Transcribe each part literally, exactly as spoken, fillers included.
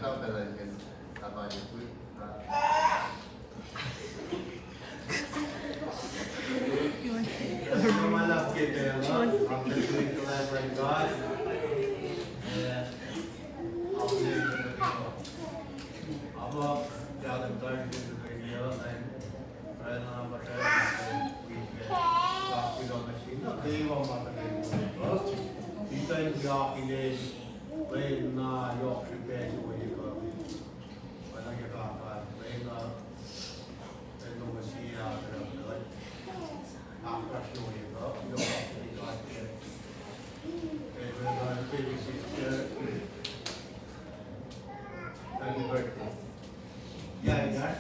Pacl in tahpan wi. Kuloh ma luhlahp ke pacl uh, am tuh kuloh luhn God. Eh, am tuh kuloh. Am uh, God in turn to the radio and Rana pa srah wi ke, kak kuloh nuh sin, na kwewa ma tuh ke. Ita in yakine, wen na yohk srihpac se wi kuh. Wen na ke kaka, wen na, wen na mesi ya, wen na, ahkfahsrye wi kuh, yohk srihpac God ke. Wen na, baby sister. Happy birthday. Yeah, yeah.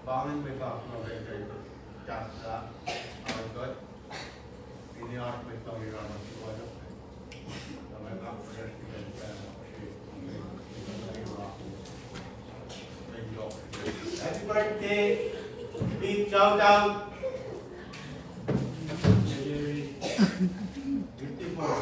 Pangin me fahk nuh ke kahsruh, alu kuht, in oasr mwet luhn Iran nuh sihk. Happy birthday, big shout out. Fifty-four.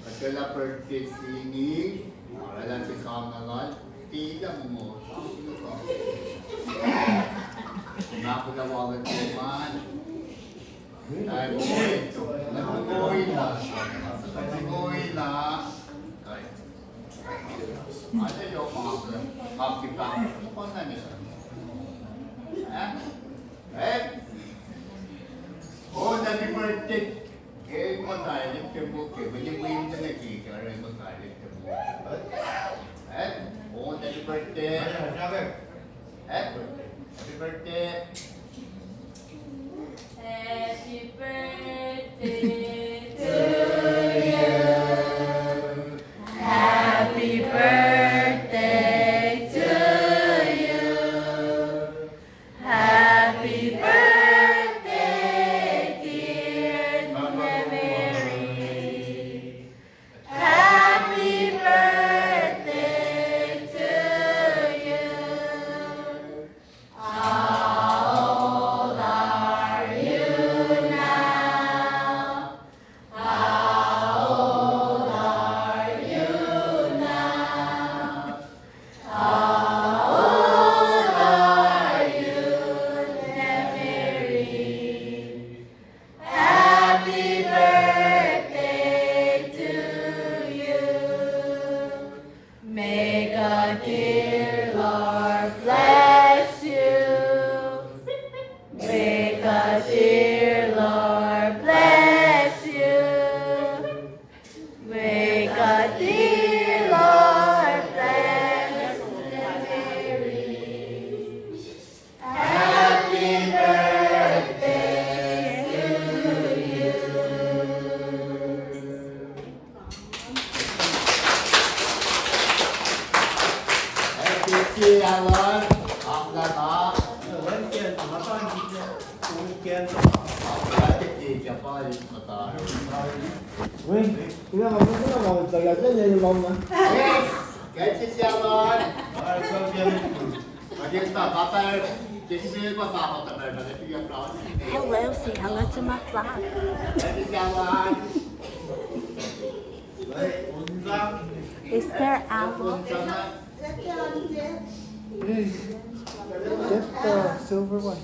Kuht elah birthday singing, elah tiac kang na lal, tiac elah mo, na kuht ac wal ke man. Ai, na kuht oila, na kuht oila. Ai. Ate yohk ma, ma ki pahng, pahng na ne. Eh? Eh? Oh, happy birthday. Ke muhta lip temple ke, mwe lip temple ke, ke are muhta lip temple. Eh? Oh, happy birthday. Eh? Happy birthday. Happy birthday to you. Happy birthday to you. Happy birthday, dear Mary. Happy birthday to you. How old are you? Hello, say hello to my vlog. Is there apple? Hey, get the silver one.